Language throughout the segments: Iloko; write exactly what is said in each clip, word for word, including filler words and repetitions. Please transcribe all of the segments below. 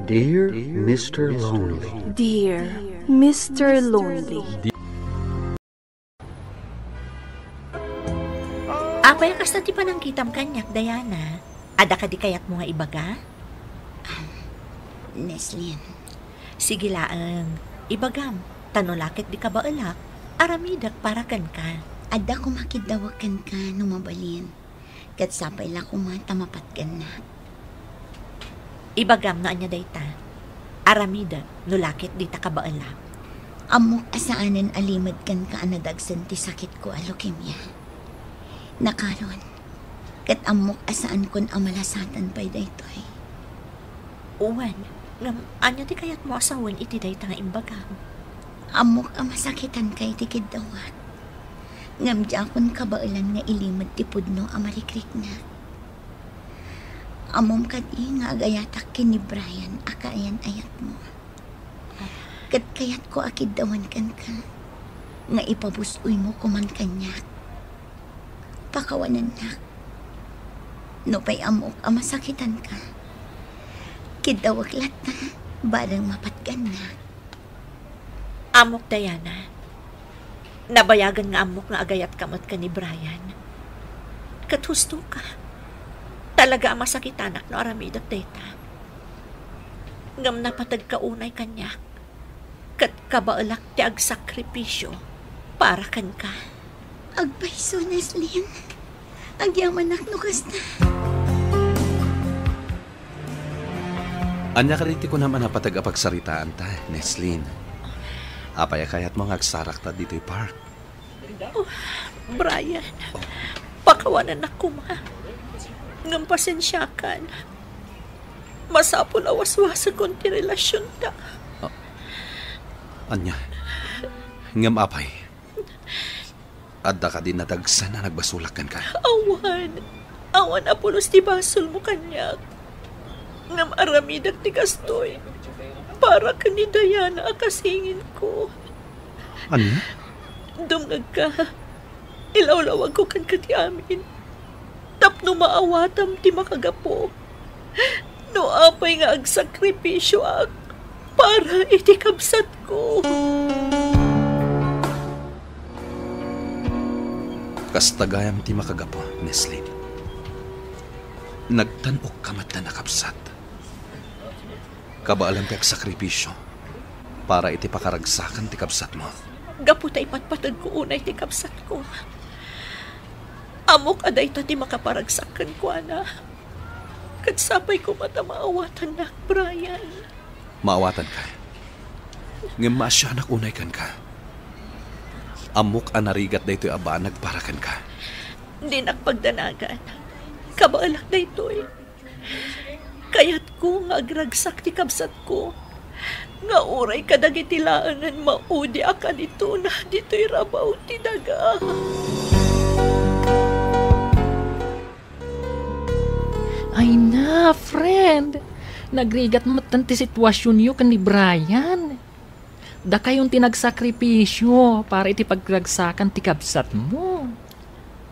Dear Mister Lonely. Dear Mister Lonely. Apay a kasta ti panangkitam kaniak, Diana? Adda kadi kayatmo nga ibaga? Neslin. Sige laeng, ibagam, ta no la ket di kabaelak, aramidek para kenka. Adda koma kiddawek kenka no mabalin. Ket sapay la koma ta mapatgennak. Ibagam no ania dayta. Aramidek no la ket dita kabaelak. Ammok a saanen a limed kenka a nadagsen ti sakitko a leukemia. Nakaron, ket ammok a saankon a malasatan pay daytoy. Wen, ngem ania ti kayatmo a sawen iti dayta nga imbagam? Ammok a masakitanka iti kiddawek. Ngem diakon kabaelan nga ilimed ti pudno a marikriknak. Ammom kadi nga agayatak ken ni Brian a kaayan-ayatmo. Ket kayatko a kiddawen kenka nga ipabus-oymo koman kaniak. Pakawanennak. Nupay ammok a masakitanka, kiddawek latta, bareng mapatgennak. Ammok, Diana. Nabayagen nga ammok nga agayatka met ken ni Brian. Ket hustoka. Talaga a masakitanak no aramidek dayta. Ngem napategka unay kaniak, ket kabaelak ti agsakripisio para kenka. Agpayso, Neslin. Agyamanak no kasta. Ania kadi ti kunam a napateg a pagsaritaanta, Neslin? Apay a kayatmo nga agsarakta ditoy park? Oh, Brian, pakawanennak koma. Ngem pasensiakan. Masapul a waswasekon ti relasionta. Ah, ania? Ngem apay? Adda kadi nadagsen a nagbasolak kenka? Awan. Awan a pulos ti basolmo kaniak. Ngem aramidek ti kastoy para ken ni Diana a kasinginko. Ania? Dumngegka. Ilawlawagko kenka ti amin tapno maawatam ti makagapu. No apay nga agsakripisioak para iti kabsatko. Kasta gayam ti makagapu, Neslin. Nagtan-okka met a nakabsat. Kabaelam ti agsakripisio para iti pakaragsakan ti kabsatmo. Gapu ta ipatpategko unay ti kabsatko, ammok a dayta ti makaparagsak kenkuana. Ket sapay koma ta maawatannak, Brian. Maawatanka. Ngem maasianak unay kenka. Ammok a narigat daytoy a banag para kenka. Dinak pagdanagan. Kabaelak daytoy. Kayatko nga agragsak ti kabsatko nga uray kadagiti laengen maudi a kanitona ditoy rabaw ti daga. Ay na, friend! Nagrigat metten ti situasionyo ken ni Brian. Dakayon ti nagsakripisio para iti pagragsakan ti kabsatmo.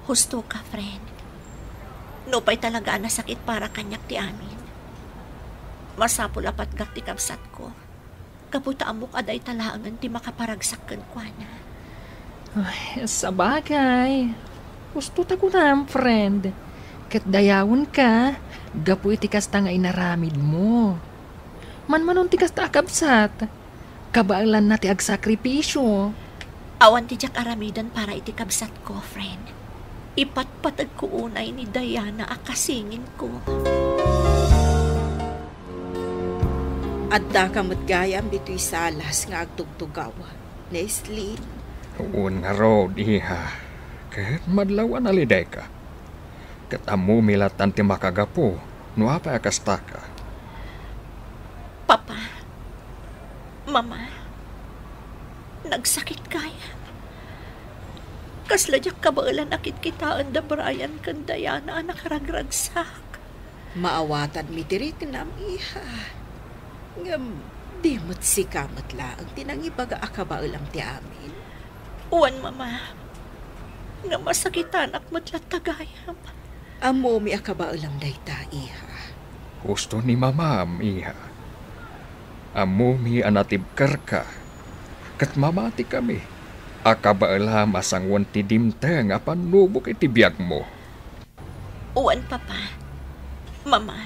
Husto ka, friend. Nupay talaga a nasakit para kaniak ti amin, masapul a patgak ti kabsatko, gapu ta ammok a dayta laengen ti makaparagsak kenkuana. Ay, sabagay. Husto ta kunam, friend. Ket dayawenka gapu iti kasta nga inaramidmo. Manmanon ti kasta a kabsat. Kabaelanna ti agsakripisio. Awan ti diak aramiden para iti kabsatko, friend. Ipatpategko unay ni Diana a kasinginko. Addaka met gayam ditoy salas nga agtugtugaw, Neslin. Wen ngarud, iha. Ket madlaw a nalidayka. Ket ammomi lattan ti makagapu no apay a kastaka. Papa, Mama, nagsakit gayam. Kasla diak kabaelan a kitkitaen da Brian ken Diana a nakaragragsak. Maawatanmi ti riknam, iha. Ngem, di met sika met laeng ti nangibaga a kabaelam ti amin. Wen, Mama. Ngem masakitanak met latta gayam. Ammomi a kabaelam dayta, iha. Husto ni Mamam, iha. Ammomi a natibkerka, ket mamatikami a kabaelam a sanguan ti dimteng a pannubok iti biagmo. Wen, Papa, Mama,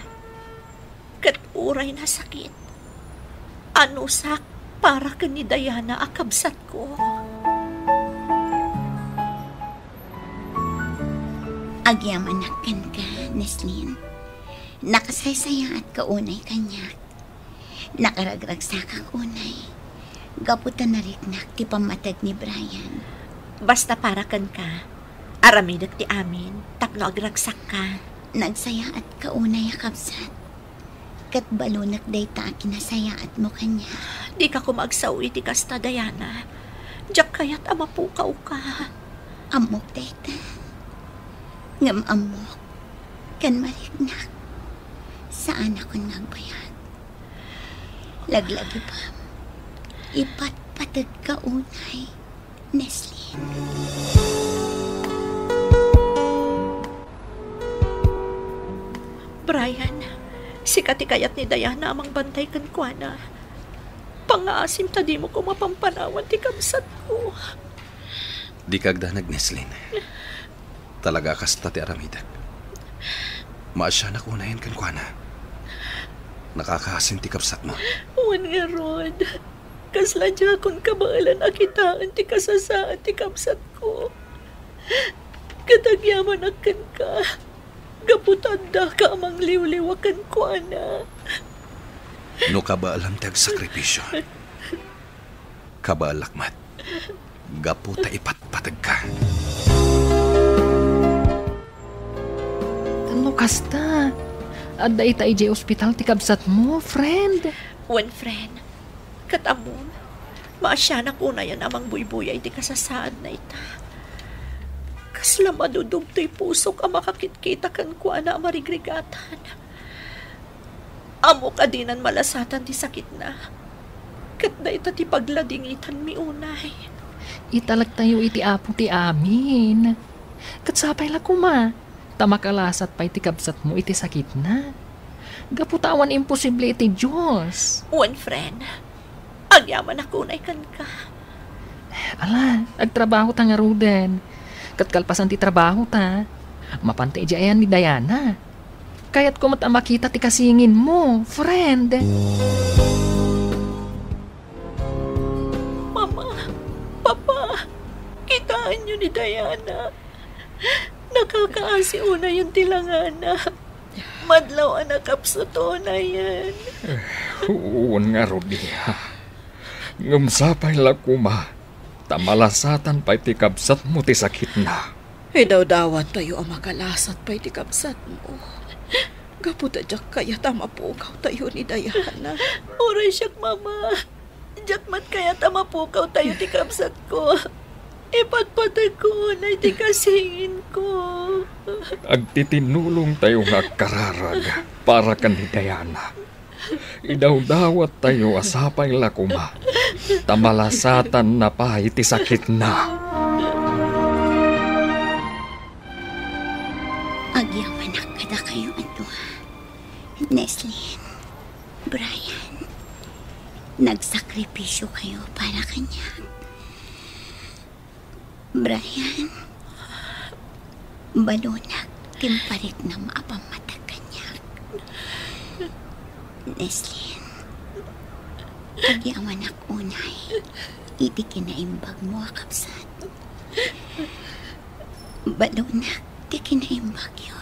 ket uray nasakit, anusak para ken ni Diana a kabsatko. Agyamanak kenka, Neslin. Nakasaysayaatka unay kaniak. Nakaragragsakak unay gapu ta nariknak ti pammateg ni Brian. Basta para kenka, aramidek ti amin tapno agragsakka. Nagsayaatka unay a kabsat, ket balonek dayta a kinasayaatmo kaniak. Dika koma agsao iti kasta, Diana. Diak kayat a mapukawka. Ammok dayta. Ngem ammok, ken mariknak, saanakon nga agbayag. Laglagipem, ipatpategka unay, Neslin. Brian, sika ti kayat ni Diana a mangbantay kenkuana. Pangngaasim ta dimo koma pampanawan ti kabsatko. Dika agdanag, Neslin. Talaga a kasta ti aramidek. Maasianak unayen kenkuana. Nakakaasim ti kabsatmo. Wen ngarud, kasla diakon kabaelan a kitaen ti kasasaad ti kabsatko. Ket agyamanak kenka, gapu ta addaka a mangliwliwa kenkuana. No kabaelam ti agsakripisio, kabaelak met gapu ta ipatpategka. No kasta, adda ita idiay ospital ti kabsatmo, friend. Wen, friend. Ket ammom, maasianak unayen a mangbuybuyay ti kasasaadna ita. Kasla madudugtoy pusok a makakitkita kenkuana a marigrigatan. Ammok a dinan malasatan ti sakitna, ket dayta ti pagladingitanmi unay. Italektayo iti Apo ti amin. Ket sapay la koma ta makalasat pay ti kabsatmo iti sakitna. Gapu ta awan imposible iti Dios. Wen, friend. Agyamanak unay kenka. Ala, agtrabahota ngaruden. Ket kalpasan ti trabahota, mapanta idiay ayan ni Diana. Kayatko met a makita ti kasinginmo, friend. Mama, Papa, kitaenyo ni Diana. Nakakaasi unayen ti langana. Madlaw a nakapsut unayen. Wen ngarud, iha. Ngem sapay la koma ta malasatan pay ti kabsatmo ti sakitna. Idawdawattayo a makalasat pay ti kabsatmo. Gapu ta diak kayat a mapukawtayo ni Diana. Uray siak, Mama. Diak met kayat a mapukawtayo ti kabsatko. Ipatpategko unay ti kasinginko. Agtitinulongtayo nga agkararag para ken ni Diana. Idawdawattayo a sapay la koma ta malasatanna pay ti sakitna. Agyamanak kadakayo a dua. Neslin, Brian, nagsakripisyo kayo para kaniak. Brian, balonak ti impariknam a pammateg kaniak. Neslin, agyamanak unay iti kinaimbagmo a kabsat. Balonak ti kinaimbagyo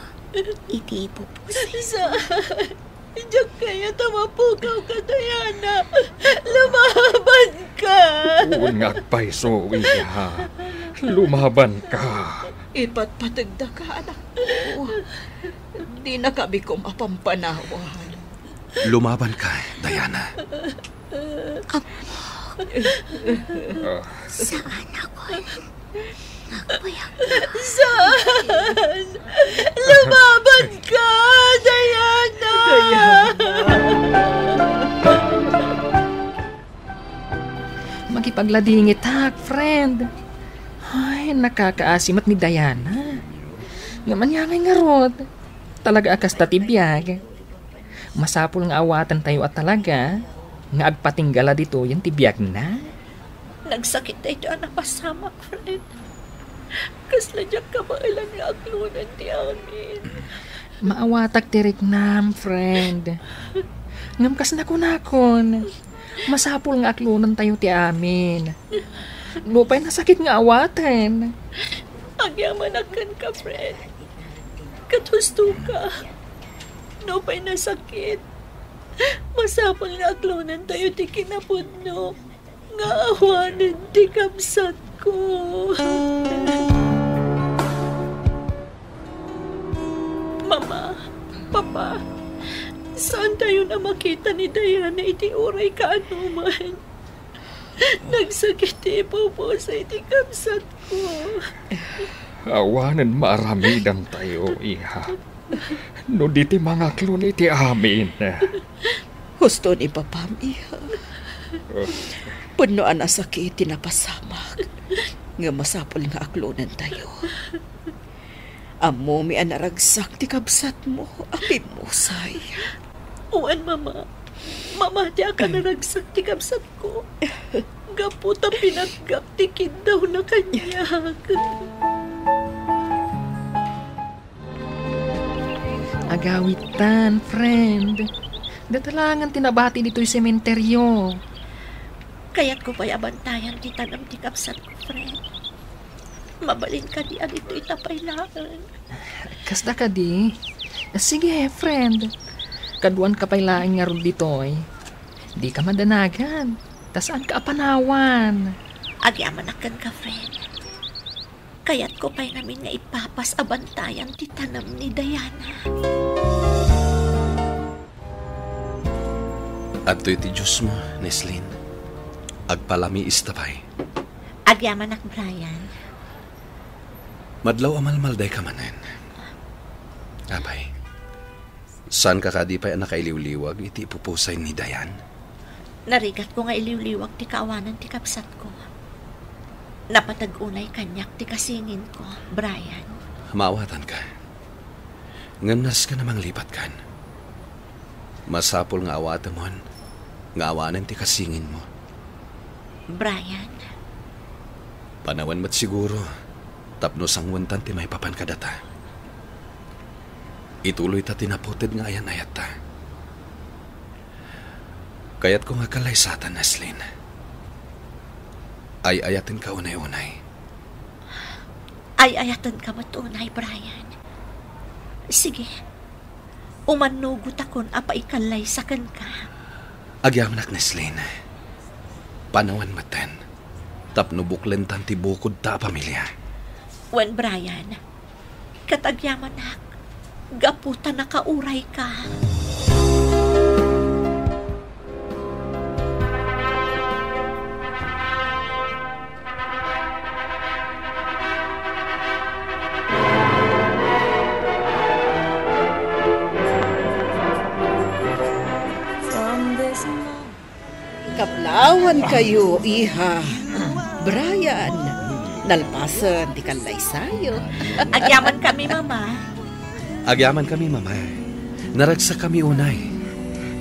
iti ipupusay. Saan? Diak kayat a mapukawka, Diana. Lumabanka! Wen nga agpayso, iha. Lumabanka. Ipatpategdaka, anakko. Dinaka bikom a pampanawan. Lumabanka, Diana. Apo, saanakon nga agbayag. Saan? Lumabanka, Diana! Diana. Makipagladingitak, friend. Ay, nakakaasi met ni Diana. Ngem ania ngay ngarud? Talaga a kasta ti biag. Masapul nga awatantayo a talaga. nga agpatingga la ditoyen ti biagna? Nagsakit daytoy a napasamak, friend. Kasla diak kabaelan nga aklonen ti amin. Maawatak ti riknam, friend. Ngem kas nakunakon, masapul nga aklonentayo ti amin. Nupay nasakit nga awaten. Agyamanak kenka, friend. Ket husto ka. Nupay nasakit, masapul nga aklonentayo ti kinapudno nga awanen ti kabsatko. Mama, Papa, saantayon a makita ni Diana iti uray kaanoman. Nagsakit ti ipupusay ti kabsatko. Awanen maaramidantayo, iha. No di ti mangaklon iti amin. Husto ni papam, iha. Pudno a nasakit ti napasamak. Nga masapul nga aklonentayo. Ammomi a naragsak ti kabsatmo a pimmusay. Wen, Mama. Mamatiak a naragsak ti kabsatko. Gapu ta pinatgak ti kiddawna kaniak. Agawidtan, friend. Datalangan ti nabati ditoy sementeryo. Kayatko pay a bantayan ti tanem ti kabsatko, friend. Mabalin kadi a ditoy ta pay laeng? Kasta kadi. Sige, friend. Kaduanka pay laeng ngarud ditoy. Dika madanagan. Ta saanka a panawan. Agyamanak kenka, friend. Kayatko pay ngamin nga ipapas a bantayan ti tanem ni Diana. Adtoy ti Diosmo, Neslin. Agpalamiista pay. Agyamanak, Brian. Madlaw a malmaldayka manen. Apay, saanka kadi pay a nakailiwliwag iti ipupusay ni Diane? Narigatko nga iliwliwag ti kaawanan ti kabsatko. Napateg unay kaniak ti kasinginko, Brian. Maawatanka. Ngem nasken a manglipatkan. Masapul nga awatemon nga awanen ti kasinginmo. Brian. Panawen met siguro tapno sangwentan ti maipapan kadata. Ituloyta ti naputed nga ayan-ayatta. Kayatko nga kallaysatan, Neslin. Ay-ayatenka unay-unay. Ay-ayatenka met unay, Brian. Sige. Umannugotakon a paikallaysa kenka. Agyamanak, Neslin. Panawen metten tapno buklentan ti bukodta a pamilia. Wen, Brian, ket agyamanak gapu ta nakaurayka. Kablawankayo, iha. Brian, nalpasen ti kallaysayo. Agyamankami, Mama. Agyamankami, Mama. Naragsakami unay.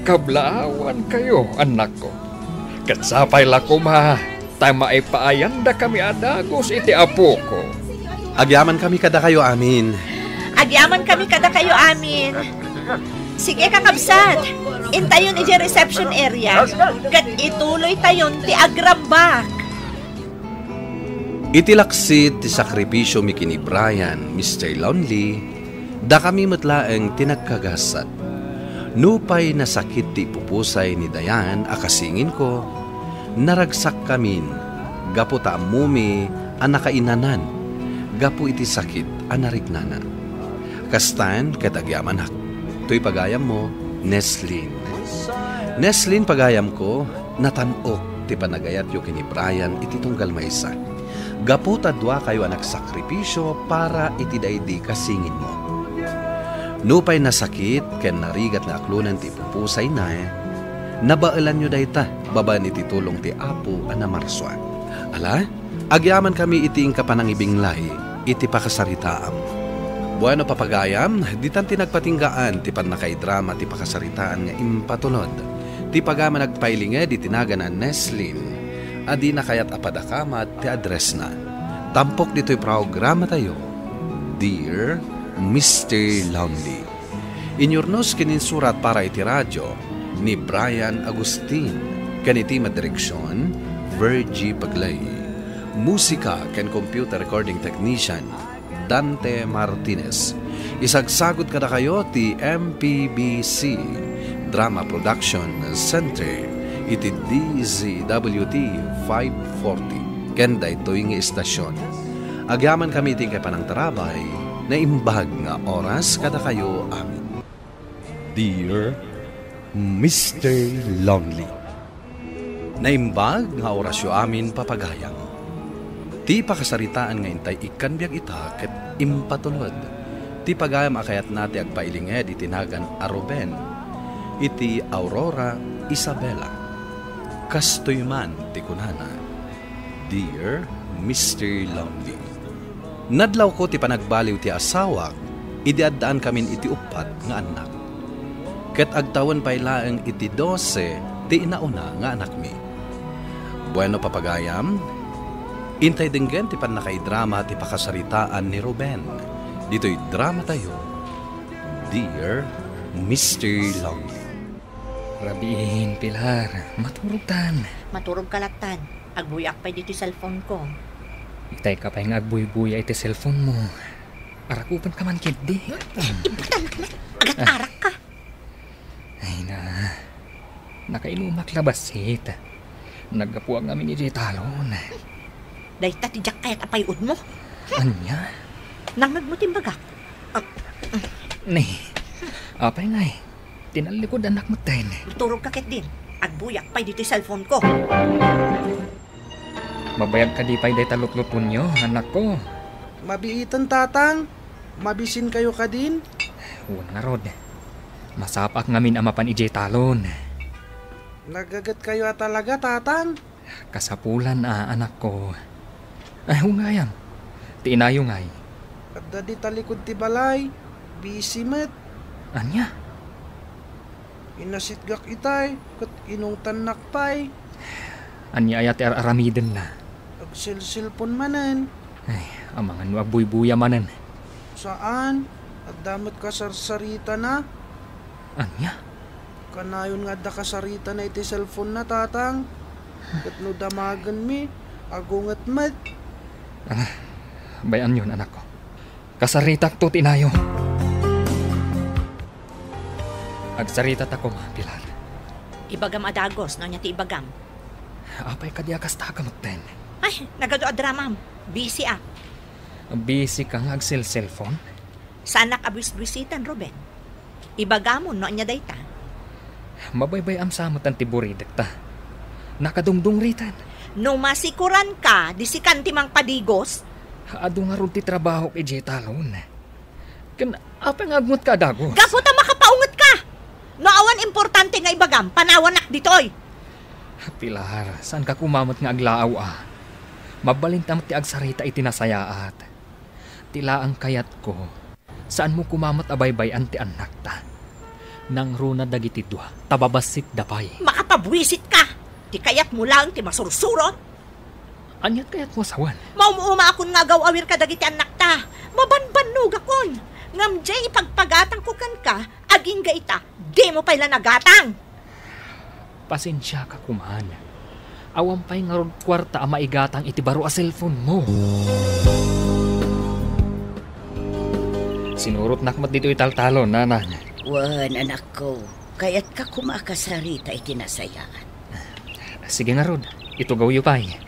Kablawankayo, annakko. Ket sapay la koma ta maipaayandakami a dagus iti apoko. Agyamankami kadakayo amin. Agyamankami kadakayo amin. Sige, kakabsat. Intayon idiay reception area. Ket ituloytayon ti agrambak. Iti laksid ti sakripisio mi ken ni Brian, Mister Lonely, dakami met laeng ti nagkagasat. Nupay nasakit ti ipupusay ni Diane a kasinginko, naragsakkamin gapu ta ammomi a nakainanan gapu iti sakit a nariknana. Kastan ket agyamanak, toy pagayammo, Neslin. Neslin, pagayamko, natan-ok ti panagayatyo ken ni Brian iti tunggal maysa. Gapu ta duakayo a nagsakripisio para iti daydi kasinginmo. Nupay nasakit ken narigat nga aklonen ti ipupusayna, nabaelanyo dayta babaen iti tulong ti Apo a namarsua. Ala, agyamankami iti inka panangibinglay iti pakasaritaam. Bueno, papagayam, ditan ti nagpatinggaan ti pannakaidrama ti pakasaritaan nga impatulod Ti pagayam a nagpailinged iti nagan a Neslin a dina kayat a padakamat ti addressna. Tampok ditoy programatayo, Dear Mister Lonely. Inyurnos ken insurat para iti radio ni Brian Agustin ken iti madireksion, Virgie Paglay. Musika ken computer recording technician, Dante Martinez. Isagsagod kadakayo ti M P B C Drama Production Center iti D Z W T five forty ken daytoy nga istasyon. Agyamankami iti inkay panangtarabay, naimbag nga oras kadakayo amin. Dear Mister Lonely. Naimbag nga orasyo amin, papagayam. Ti pakasaritaan nga intay ikkan biag ita ket impatulod ti pagayam a kayatna ti agpailinged iti nagan a Ruben iti Aurora Isabela. Kastoy man ti kunana, Dear Mister Lonely. Nadlawko ti panagbaliw ti asawak idi addaankamin iti uppat nga annak. Ket agtawen pay laeng iti dose ti inauna nga anakmi. Bueno, papagayam, intay denggen ti pannakaidrama ti pakasaritaan ni Ruben ditoy dramatayo, Dear Mister Lonely. Rabiin, Pilar. Maturogtan. Maturogka lattan. Agbuyak pay ditoy cellphone ko. Itay ka pay nga agbuybuya iti cellphone mo. Arakupanka man ketdi. Imbatan na. Agat-arak ka. Ay na. Nakainumak la bassit. Naggapuak ngamin idiay talon. Dayta ti diak kayat a pay-od mo. Ania? Nangngeg mo ti imbagak. Ah, Ne. Apay ngay? Tinallikod annak metten. Maturog ka ketdin. Agbuyak pay ditoy cellphone ko. Mabayag kadi pay dayta lutlutonyo, anakko? Mabiiten, Tatang. Mabisinkayo kadin? Wen ngarud. Masapaak ngamin a mapan idiay talon. Nagagetkayo a talaga, Tatang? Kasapulan a, anakko. Ay, wen gayam. Ti inayo ngay? Adda di talikod ti balay. Busy met. Ania? Inasitgak itay, ket inungtannak pay. Ania aya ti ar-aramidenna? Agselselpon manen. Ay, amangan no agbuybuya manen. Saan, adda met kasarsaritana. Ania? Kanayon nga adda kasaritana iti cellphone-na, Tatang. Ket no damagenmi, agunget met. Ah, bay-anyon, anakko. Kasaritakto ti inayo. Agsarita ta koma, Pilar. Ibagam a dagus no ania ti ibagam. Apay kadi a kasta ka metten? Ay, nagadu a dramam. Busy a. Busy ka nga agselselpon? Saanak a buisbuisitan, Ruben. Ibagamon no ania dayta. Mabaybay-am sa metten ti buridekta. Nakadungdungriten. No masikoran ka, di sikan ti mangpadigus? Adu ngarud ti trabahok idiay talon. Ken apay nga agunggot ka a dagus? Gapu ta makapaunget ka! No awan importante nga ibagam, panawanak ditoy! Pilar, saanka koma met nga aglaaw a. Mabalinta met ti agsarita iti nasayaat. Ti laeng kayatko, saanmo koma met a baybay-an ti annakta. Nangruna dagiti dua, ta babassit da pay. Makapabuisit ka! Ti kayatmo laeng ti masursurot! Aniat kayatmo a sawen? Maum-umaakon nga agaw-awir kadagiti annakta. Mabanbannogakon. Ngem diay ipagpagatangko kenka, agingga ita, dimo pay la nagatang. Pasensiaka koman. Awan pay ngarud kuarta a maigatang iti baro a cellphone mo. Sinurotnak met ditoy taltalon, nanang. Wen, anakko. Kayatka koma a kasarita iti nasayaat. Sige ngarud, itugawyo pay.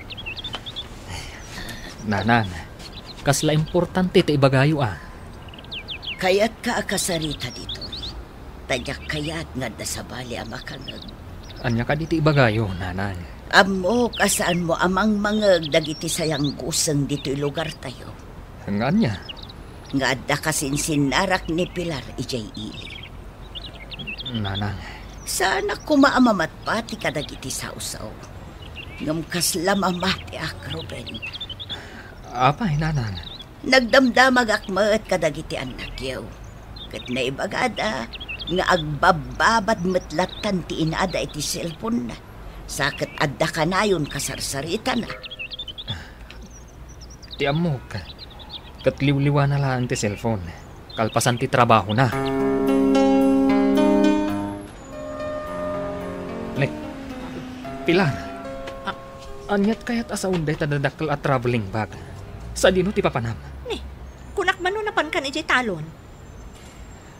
Nanang, kasla importante ti ibagayo a. Kayatka a kasarita ditoy. Ta diak kayat nga adda sabali a makangeg. Ania kadi ti ibagayo, nanang? Ammok a saanmo a mangmangeg dagiti sayangguseng ditoy lugartayo. Nga ania? Nga adda kasinsinnarak ni Pilar idiay ili. Nanang. Saanak koma a mamatpati kadagiti sawsaw. Ngem kasla mamatiak, Ruben. Apay, nanang? Nagdamdamagak met kadagiti annakyo. Ket naibagada, nga agbabbabad met lattan ti inada iti cellphone-na, sa ket adda kanayon kasarsaritana. Ti ammok, ket liwliwana laeng ti cellphone, kalpasan ti trabahona. Ne, Pilar, a-, aniat kayat a saon dayta dadakkel a traveling bag? Sadino ti papanam? Ne, kunak man no napankan idiay talon.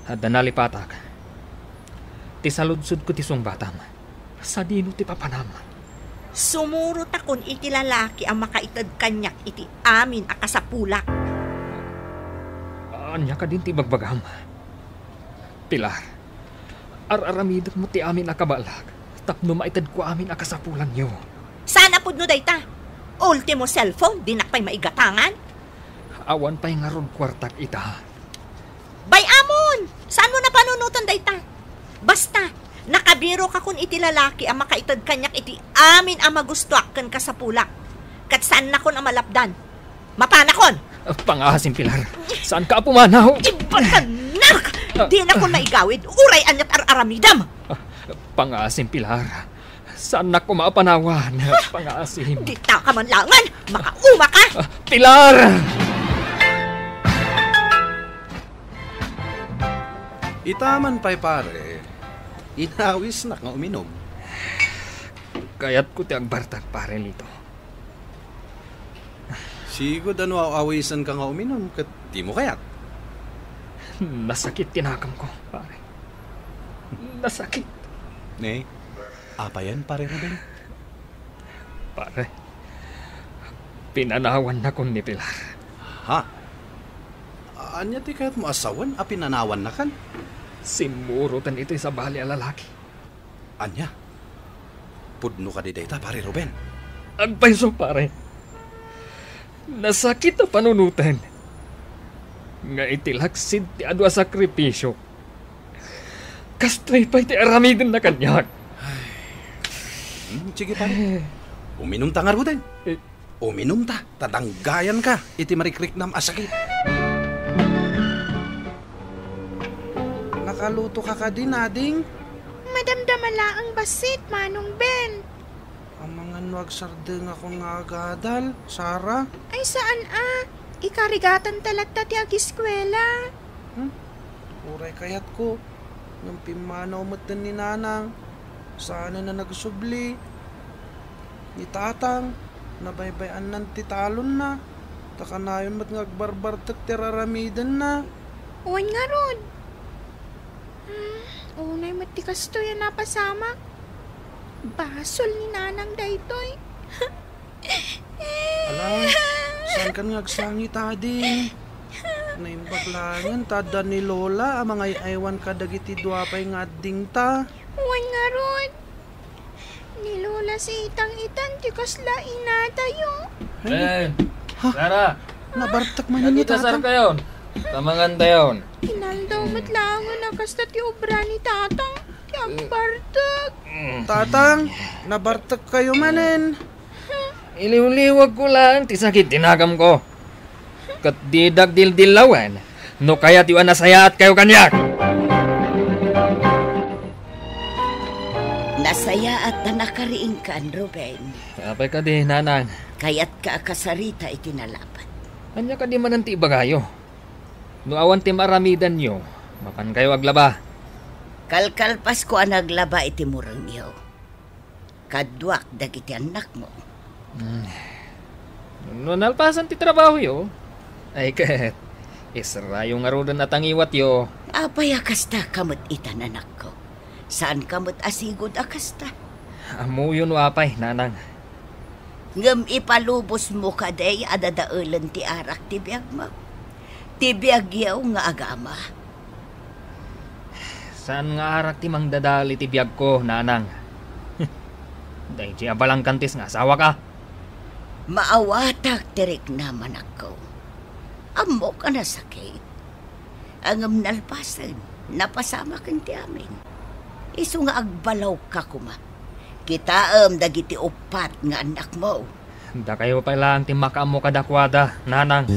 Adda nalipatak. Ti saludsodko ti sungbatam. Sadino ti papanam? Sumurotakon iti lalaki a makaited kaniak iti amin a kasapulak. Ania kadin ti ibagbagam? Pilar, ar-aramidek met ti amin a kabaelak tapno maitedko amin a kasapulanyo. Saan a pudno dayta? Ultimo cellphone, dinak pay maigatangan? Awan pay ngarud kuartak ita. Bay-amon! Saanmo a panunoten dayta? Basta, nakabirokakon iti lalaki a makaited kaniak iti amin a magustoak ken kasapulak. Ket saannakon a malapdan. Mapanakon! Pangaasim, Pilar. Saanka a pumanaw? Imbaganak! Ah. Dinakon maigawid, uray aniat ar-aramidam! Ah, pangaasim, Pilar. Saannak koma a panawan. Pangaasim. Dita ka man laengen! Makaumaka! Ah, Pilar! Ita man pay, pare, inawisnak nga uminum. Kayatko ti agbartak, Pare Lito. Sigud a no aw-awisenka nga uminum ket dimo kayat. Nasakit ti nakamko, pare. Nasakit. Ne, apayen, Pare Ruben? Pare, pinanawannakon ni Pilar. Ha? Ania ti kayatmo a sawen a pinanawannakan? Simmuroten iti sabali a lalaki. Ania? Pudno kadi dayta, Pare Ruben? Agpayso, pare. Nasakit a panunoten nga iti laksid ti adu a sakripisio, kastoy pay ti aramidenna kaniak. Hmm, sige, pare. Uminumta ngaruden. Eh, Uminumta, ta danggayanka iti marikriknam a sakit. Nakalutoka kadi, Nading? Madamdama laeng bassit, Manong Ben. Amangan no agsardengakon nga agadal, Sara? Ay, saan a. Ikarigatanta latta ti agiskuela. Hmm? Uray kayatko, ngem pimmanaw metten ni Nanang. Saanen a nagsubli. Ni Tatang, nabaybay-annan ti talonna, ta kanayon met nga agbarbartek ti ar-aramidenna. Wen ngarud. Hmm, unay met ti kastoy a napasamak. Basol ni Nanang daytoy. Ala, saankan nga agsangit, Ading? Naimbag laengen ta adda ni Lola a mangay-aywan kadagiti dua pay nga addingta. Wen ngarud. Ni Lola Sitang itan ti kasla inatayo. Ay, Ben! Ha? Sara! Nabartek manen ni Tatang. Nagidasarkayon. Tamangantayon. Inaldaw met laengen a kasta ti obra ni Tatang. Ti agbartek. Tatang, nabartekkayo manen. Iliwliwagko laeng ti sakit ti nakamko. Ket didak dildillawen no kayatyo a nasayaatkayo kaniak. Nasayaat ta nakariingkan, Ruben. Apay kadi, Nanang? Kayatka a kasarita iti nalapat. Ania kadi manen ti ibagayo? No awan ti maaramidanyo, mapankayo aglaba. Kalkalpasko a naglaba iti murengyo. Kaduak dagiti annakmo. Hmm. No nalpasan ti trabahoyo, ay ket, israyo ngaruden a tangiwatyo. Apay a kasta ka met itan, anakko? Saanka met a sigud a kasta? Ammoyo no apay, Nanang. Ngem ipalubosmo kadi a dadaelen ti arak ti biagmo? Ti biagyo nga agama. Saan nga arak ti mangdadael iti biagko, Nanang. Daydiay a balangkantis nga asawaka. Maawatak ti riknam, anakko. Ammok a nasakit. Ngem nalpasen, napasamaken ti amin. Isu nga agbalawka koma. Kitaem dagiti uppat nga annakmo. Dakayo pay laeng ti makaammo kadakuada, Nanang.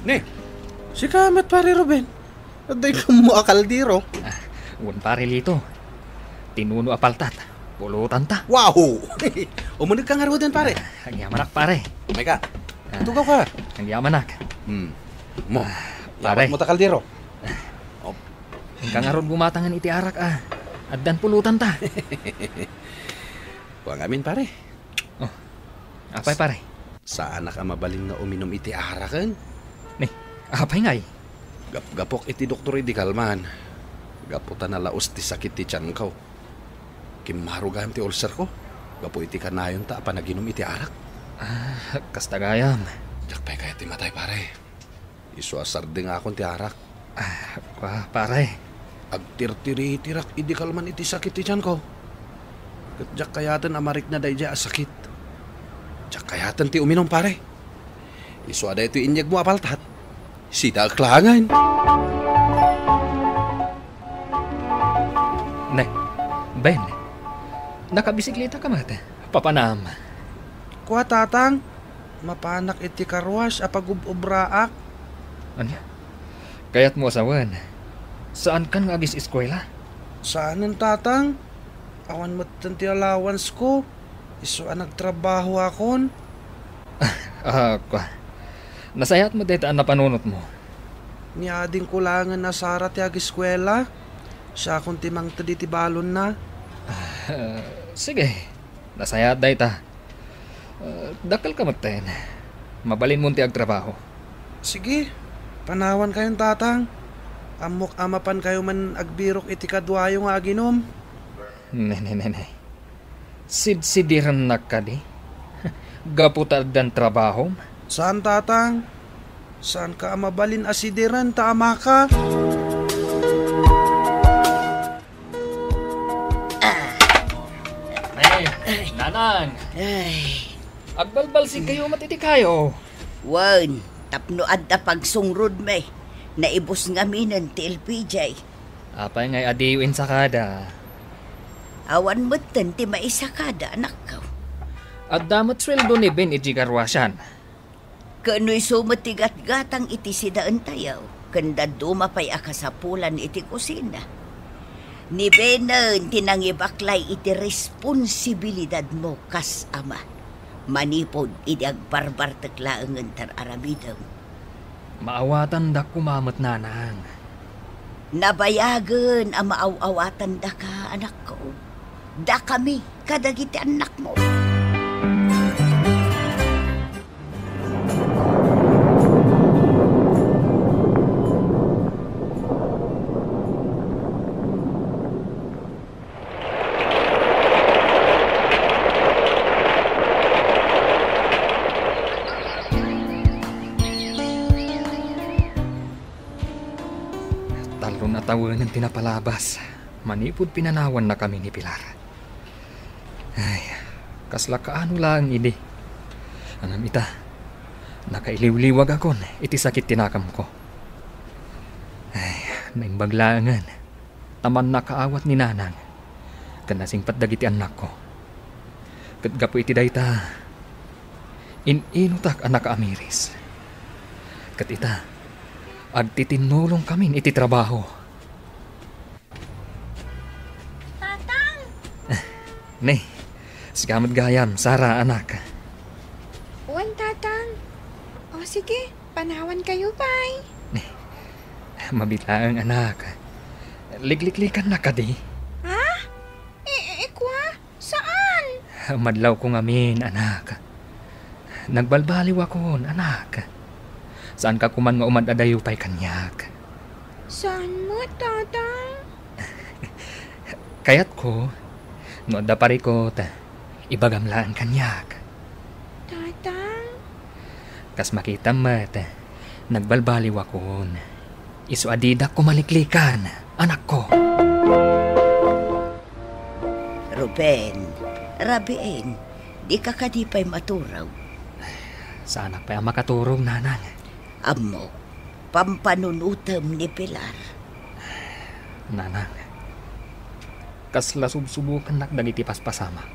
Ne, sika met, Pare Ruben. Adda ikammo a kaldero. Ah, wen, Pare Lito. Tinuno a paltat. Pulotanta. Wow! Umunegka ngaruden, pare. Ah, agyamanak, pare. Umay ka. Ah, tugaw ka. Agyamanak. Hmm. Mo. Ah, pare. Yawatmo ta kaldero. Oh. Inka ngarud bumatangen iti arak, ah. Addan pulotanta. Kua ngamin, pare. Oh. Apay, pare? Saanak a mabalin nga uminum iti araken? Ni, apay ngay? Gapgapok iti doktor idi kalman. Gapu ta nalaus ti sakit ti tianko. Kimmaro gayam ti ulcerko. Gapu iti kanayonta a panaginum iti arak. Ah, kasta gayam. Diak pay kayat ti matay, pare. Isu a sardengakon ti arak. Ah, kua, pare. Agtirtiritirak idi kalman iti sakit ti tianko. Ket diak kayaten a marikna daydiay a sakit. Diak kayaten ti uminum, pare. Isu a daytoy inyegmo a paltat. Sidaek laengen. Ne, Ben, nakabisikletaka met. Papanam. Kua, Tatang, mapanak iti karuas a pagub-ubraak. Ania? Kayatmo a sawen, saankan nga agis-eskuela? Saanen, Tatang. Awan metten ti allowance ko. Isu a nagtrabahoakon. Ah, kua. Nasayaat met dayta a napanunotmo. Ni adingko laengen a Sara ti agiskuela. Siakon ti mangted iti balonna. Ah, sige. Nasayaat dayta. Ah, dakkelka metten. Mabalinmon ti agtrabaho. Sige. Panawankayon, Tatang. Ammok a mapankayo man agbirok iti kaduayo nga aginum. Ne, ne, ne, ne. Sidsidirennak kadi? Gapu ta addan trabahom? Saan, Tatang. Saanka a mabalin a sidiren ta amaka. Ay, Nanang! Ay. Agbalbalsigkayo met iti kayo. Wen, tapno adda pagsungrudmi, naibus ngaminen ti L P J. Apay ngay a diyo insakada? Awan metten ti maisakada, anakko. Adda met sueldo ni Ben iti karuasan. Ken no isu met ti gatgatang iti sidaentayo, ken dadduma pay a kasapulan iti kusina. Ni Benen ti nangibaklay iti responsibilidadmo kas ama, manipud idi agbarbartek laengen ti ar-aramidem. Maawatandak koma met, Nanang. Nabayagen a maaw-awatandaka, anakko. Dakami kadagiti annakmo. Talon a tawenen ti napalabas manipud pinanawannakami ni Pilar. Ay, kasla kaano laeng idi. Ngem ita, nakailiwliwagakon iti sakit ti nakemko. Ay, naimbag laengen ta mannakaawat ni Nanang ken nasingpet dagiti annakko. Ket gapu iti dayta, in-inutak a nakaamiris. Ket ita, agtitinnulongkamin iti trabaho. Tatang! Ne, sika met gayam, Sara, anak. Wen, Tatang. O, sige, panawankayo pay. Ne, mabiit laeng, anak. Likliklikannak kadi? Ha? I-, i-, ikua? Saan? Madlawko ngamin, anak. Nagbalbaliwakon, anak. Saanka koman nga umad-adayo pay kaniak. Saan met, Tatang? Kayatko, no adda parikut, ibagam laeng kaniak. Tatang? Kas makitam met, nagbalbaliwakon. Isu a didak ko maliklikan, anakko. Ruben, Rabiin, dika kadi pay maturog? Saanak pay a makaturog, Nanang. Ammok, pampanunotem ni Pilar. Nanang, kasla subsubokannak dagiti paspasamak.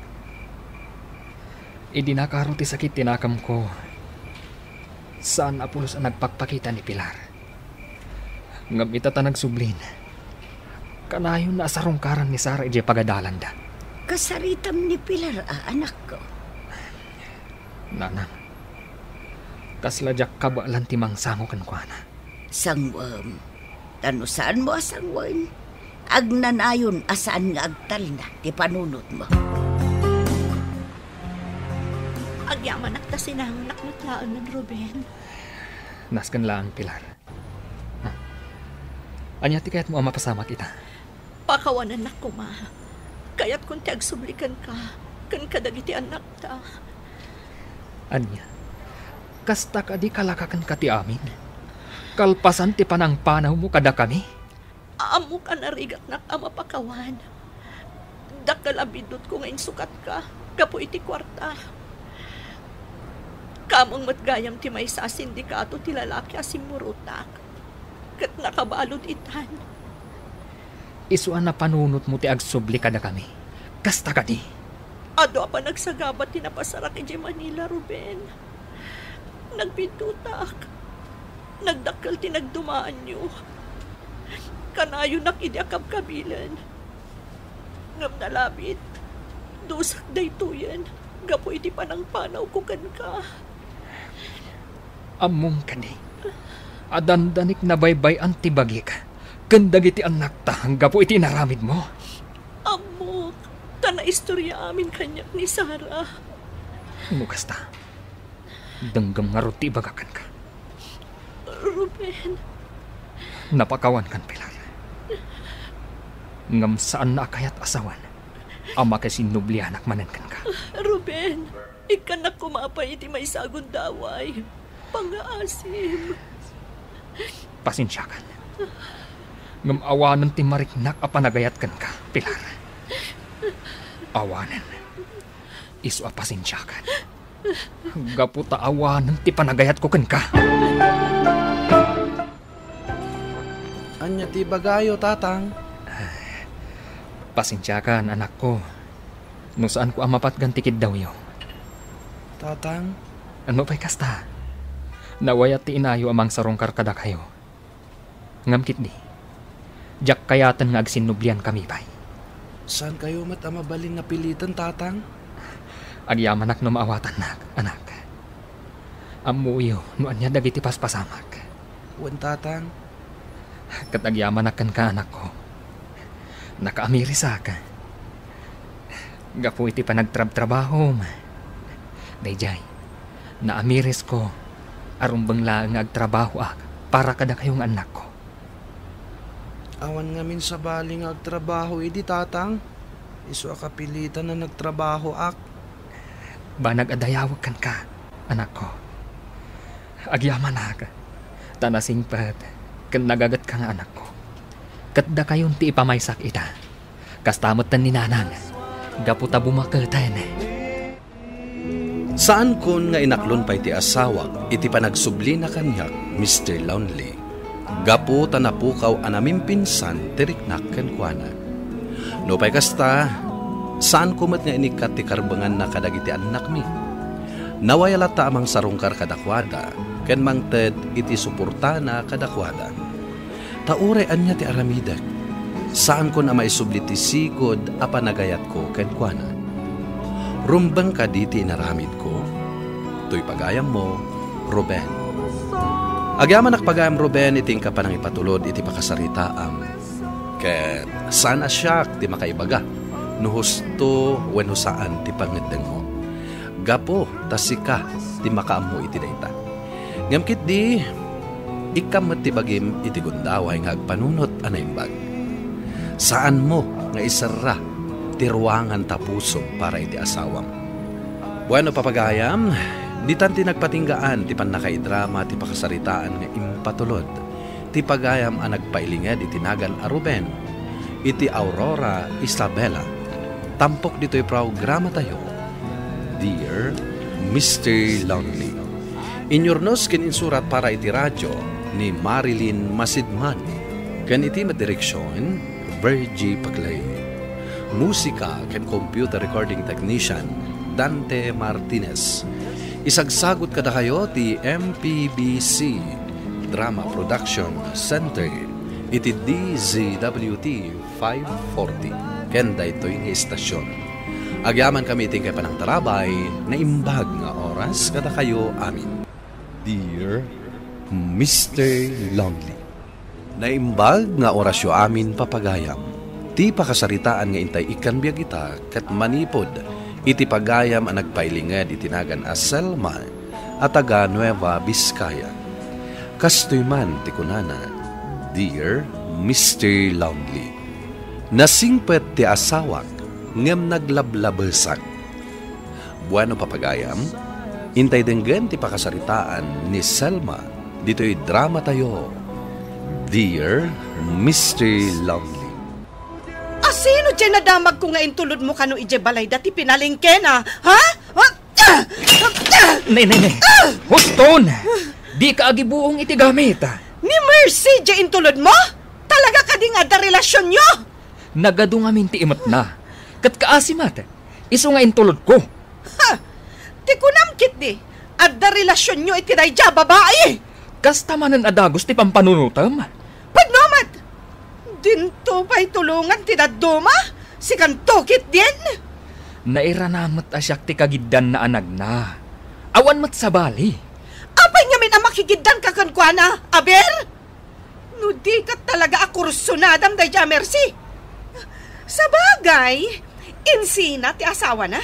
Idi nakaro ti sakit ti nakemko, Saan a pulos a nagpakpakita ni Pilar. Ngem ita ta nagsublin, kanayon a sarungkaran ni Sara idiay pagadalanda. Kasaritam ni Pilar a, anakko? Nanang, kasla diak kabaelan ti mangsango kenkuana. Sanguem. Ta no saanmo a sanguen, agnanayon a saan nga agtalna ti panunotmo. Agyamanak ta sinangonak met laengen, Ruben. Nasken laeng, Pilar. Ha? Ania ti kayatmo a mapasamak ita? Pakawanennak koma. Kayatkon ti agsubli kenka, ken kadagiti annakta. Ania? Kasta kadi kalaka kenka ti amin? Kalpasan ti panangpanawmo kadakami? Ammok a narigatnak a mapakawan. Dakkel a biddutko nga insukatka gapu iti kuarta. Kameng met gayam ti maysa a sindikato ti lalaki a simmurotak, ket nakabalud itan. Isu a napanunotmo ti agsubli kadakami. Kasta kadi? Adu a panagsagaba ti napasarak idiay Manila, Ruben. Nagbiddutak. Nagdakkel ti nagdumaanyo. Kanayonak idi a kabkabilen. Ngem nalabit, dusak daytoyen gapu iti panangpanawko kenka. Ammom kadi a dandanik nabaybay-an ti bagik ken dagiti annakta gapu iti inaramidmo? Ammok, ta naistorya amin kaniak ni Sara. No kasta, denggem ngarud ti ibagak kenka. Ruben. Napakawankan, Pilar. Ngem saanna a kayat a sawen a makisinnublianak manen kenka. Ruben, ikkannak koma pay iti maysa a gundaway. Pangngaasim. Pasensiakan. Ngem awanen ti mariknak a panagayat kenka, Pilar. Awanen. Isu a pasensiakan. Gapu ta awanen ti panagayatko kenka. Ania ti ibagayo, Tatang? Pasensiakan, anakko, no saanko a mapatgan ti kiddawyo. Tatang? Ano pay kasta? Nawayat ti inayo a mangsarungkar kadakayo. Ngem ketdi, diak kayaten nga agsinnubliankami pay. Saankayo met a mabalin nga piliten, Tatang? Agyamanak no maawatannak, anak. Ammoyo no ania dagiti paspasamak. Wen, Tatang. Ket agyamanak kenka, anakko. Nakaamirisak. Gapu iti panagtrabtrabahom. Daydiay, naamirisko a rumbeng laeng nga agtrabahoak para kadakayo nga annakko. Awan ngamin sabali nga agtrabaho idi, Tatang. Isu a kapilitan a nagtrabahoak. Banag a dayawek kenka, anakko. Agyamanak, ta nasingpet ken nagagetka nga anakko. Ket dakayon ti ipamaysak ita. Kasta metten ni Nanang, gapu ta bumaketen. Saankon nga inaklon pay ti asawak iti panagsublina kaniak, Mister Lonely, gapu ta napukaw a namimpinsan ti riknak kenkuana. Nupay kasta, saanko met nga inikkat ti karbenganna kadagiti annakmi. Nawaya latta a mangsarungkar kadakuada ken mangted iti suportana kadakuada. Ta uray ania ti aramidek, saankon a maisubli ti sigud a panagayatko kenkuana. Rumbeng kadi ti inaramidko? Toy pagayammo, Ruben. Agyamanak pagayam, Ruben, iti inka panangipatulod iti pakasaritaam. Ket saan a siak ti makaibaga no husto wenno saan ti pangngeddengmo. Gapu ta sika ti makaammo iti dayta. Ngem ketdi, ikkam met ti bagim iti gundaway nga agpanunot a naimbag. Saanmo nga iserra ti ruangan ta pusom para iti asawam. Bueno, papagayam, ditan ti nagpatinggaan ti pannakaidrama ti pakasaritaan nga impatulod ti pagayam a nagpailinged iti nagan a Ruben iti Aurora, Isabela. Tampok ditoy programatayo, Dear Mister Lonely. Inyurnos ken insurat para iti radio ni Marilyn Masidman, ken iti met direksion, Virgie Paclay. Musika ken computer recording technician, Dante Martinez. Isagsagut kadakayo ti M P B C Drama Production Center iti D Z W T five forty ken daytoy nga istasyon. Agyamankami iti inkay panangtarabay, naimbag nga oras kadakayo amin. Dear Mister Lonely. Naimbag nga orasyo amin, papagayam. Ti pakasaritaan nga intay ikkan biag ita ket manipud iti pagayam a nagpailinged iti nagan a Selma a taga Nueva Vizcaya. Kastoy man ti kunana, "Dear Mister Lonely, nasingpet ti asawak ngem naglablabesak." Bueno, papagayam, intay denggen ti pakasaritaan ni Selma ditoy dramatayo, Dear Mister Lonely. Asino diay nadamagko nga intulodmo kano idiay balayda ti pinalengkena? Ha? Ne, ne, ne. Huston! Dika agibuong iti gamit. Ni Mercy diay intulodmo? Talaga kadi nga adda relasionyo? Nagadu ngamin ti imetna. Ket kaasi met, isu nga intulodko. Ha! Ti kunam ketdi, adda relasionyo iti daydiay a babai! Kasta manen a dagus ti pampanunotem? Pudno met! Dinto pay tulongan ti dadduma? Sikanto ketdin? Nairana met a siak ti kagiddan naanagna. Awan met sabali. Apay ngamin a makigiddanka kenkuana, Aber? No di ket talaga a kursunadam daydiay a Mercy. Sabagay, insina ti asawana.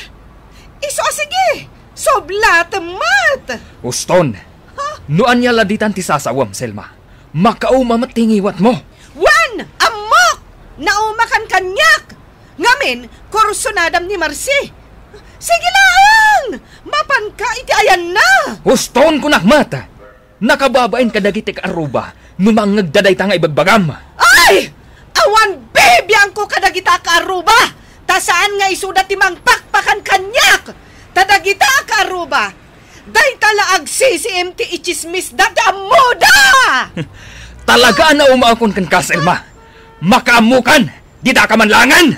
Isu a sige, sublatem met. Huston, ha? No ania la ditan ti sasawem, Selma, makauma met ti ngiwatmo. Wen, ammok! Naumakan kaniak! Ngamin, kursunadam ni Mercy. Sige laeng! Mapanka iti ayanna! Huston, kunak met! Nakababain kadagiti kaarruba no mangngegda dayta nga ibagbagam. Ay! Awan bibiangko kadagita a kaarruba, ta saan nga isuda ti mangpakpakan kaniak. Ta dagita a kaarruba, dayta la agsisiim ti itsismisda ti ammoda! Talaga a naumaakon kenka, Selma. Makaammokan, dita ka manlaengen!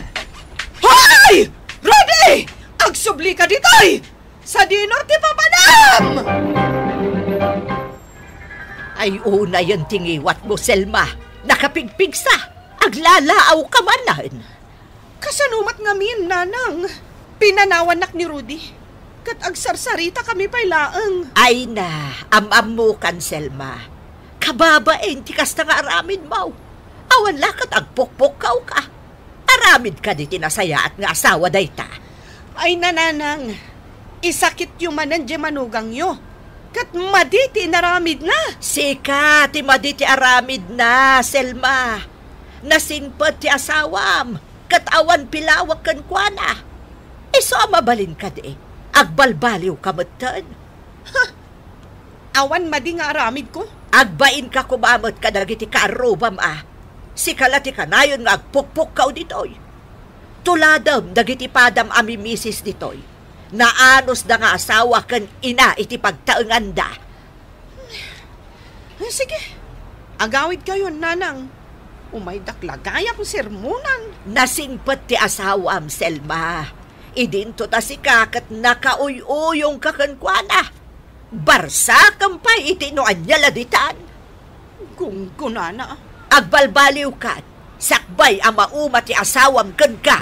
Hoy! Rudy! Agsublika ditoy! Sadino ti papanam? Ay, unayen ti ngiwatmo, Selma. Nakapigpigsa. Aglalaawka manen. Kasano met ngamin, Nanang? Pinanawannak ni Rudy. Ket agsarsaritakami pay laeng. Ay na, am-ammokan, Selma. Kababain ti kasta nga aramidmo. Awan la ket agpukpukkawka. Aramid kadi ti nasayaat nga asawa dayta? Ay, Nanang, isakityo manen diay manugangyo. Ket madi ti inaramidna. Sika ti madi ti aramidna, Selma. Nasingpet ti asawam, ket awan pilawek kenkuana. Isu a mabalin kadi, agbalbaliwka metten. Ha! Awan madi nga aramidko. Agbainka koma met kadagiti kaarrubam a, sika la ti kanayon nga agpukpukkaw ditoy. Tuladem dagiti padam a mimisis ditoy. Naanusda nga asawa ken ina iti pagtaenganda. Eh, sige, agawidkayon, Nanang. Umaydak la gayam sermonan. Nasingpet ti asawam, Selma. Idinto ta sika ket nakauy-uyongka kenkuana. Barsakem pay iti no ania la ditan. Gunggonana. Agbalbaliwkan, sakbay a mauma ti asawam kenka.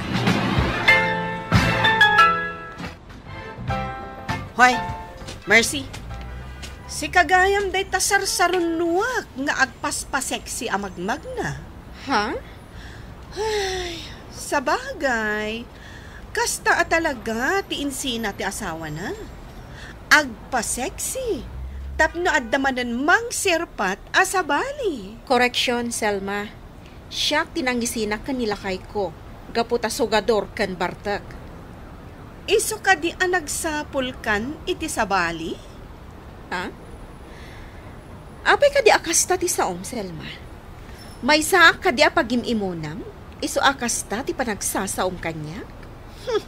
Hoy, Mercy, sika gayam dayta sarsarunoak nga agpaspaseksi a magmagna. Ha? Ay, sabagay, kasta a talaga ti insina ti asawana. Agpaseksi, tapno adda manen mangserpat a sabali. Koreksyon, Selma. Siak ti nangisina ken ni lakayko, gapu ta sugador ken bartek. Isu kadi a nagsapulkan iti sabali? Ha? Apay kadi a kasta ti saom, Selma? Maysaak kadi a pagim-imunam, isu a kasta ti panagsasaom kaniak? Hmm.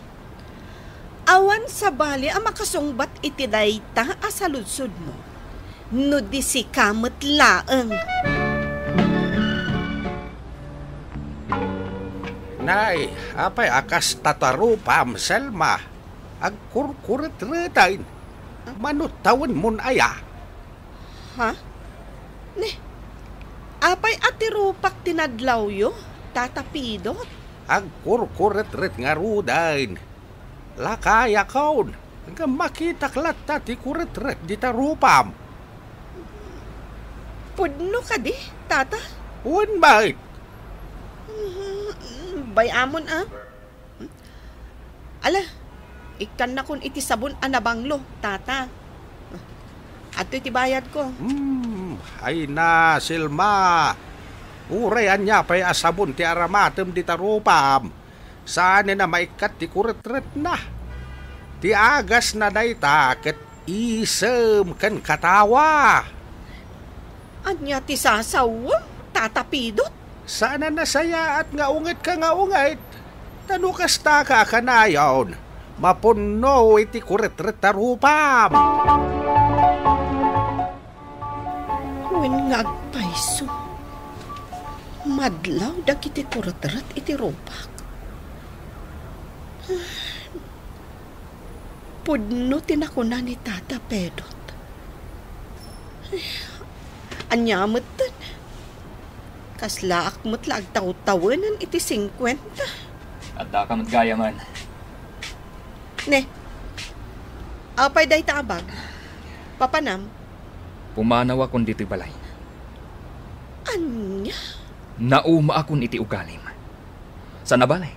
Awan sabali a makasungbat iti dayta a saludsodmo, no di sika met laeng. Nay, apay a kasta ti arupam, Selma? Agkurkuretretaen. Mano tawenmon aya? Ha? Ne, apay a ti rupak ti nadlawyo, Tata Pidot? Agkurkuretret ngaruden. Lakayakon, ngem makitak latta ti kuretret dita rupam. Pudno kadi, Tata? Wen met. Mm, bay-amon a. Ala, ikkannakon iti sabon a nabanglo, Tata. Adtoy ti bayadko. Hmm, ay na, Selma. Uray ania pay a sabon ti aramatem dita rupam, saanen a maikkat ti kuretretna. Ti agasna dayta ket isem ken katawa. Ania ti sasawem, Tata Pidot? Saan a nasayaat nga ungetka nga unget. Ta no kastaka a kanayon, mapunno iti kuretret a rupam. Wen nga agpayso, madlaw dagiti kuretret iti rupak. Pudno ti nakuna ni Tata Pedot. Ania metten? Kaslaak met la agtawtawenen iti singkuenta. Addaka met gayamen. Ne, apay dayta a bag? Papanam? Pumanawakon ditoy balay. Ania? Naumaakon iti ugalim. Saan a bale,